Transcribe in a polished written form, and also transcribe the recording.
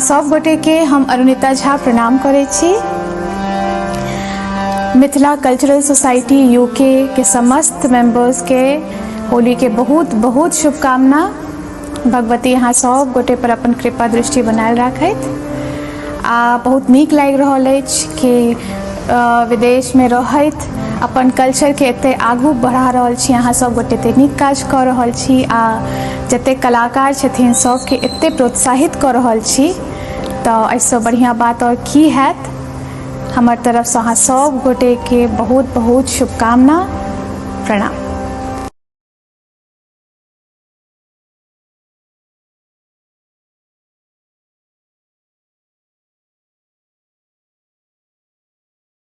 सब गोटे के हम अरुणिता झा प्रणाम करै छी। मिथिला कल्चरल सोसाइटी यूके के समस्त मेंबर्स के होली के बहुत बहुत शुभकामना। भगवती अहाँ सब गोटे पर अपन कृपा दृष्टि बनायल राखथि। आ बहुत नीक लागि रहल अछि कि विदेशमे रहैत अपन कल्चरके एते आगू बढ़ा रहल छी, अहाँ सब गोटे एते नीक काज कऽ रहल छी आ जते कलाकार छथिन सबके एते प्रोत्साहित कऽ रहल छी, तऽ एहिसँ बढ़िआँ बात आओर की हैत। हमर तरफसँ अहाँ सब गोटेके बहुत बहुत शुभकामना, प्रणाम।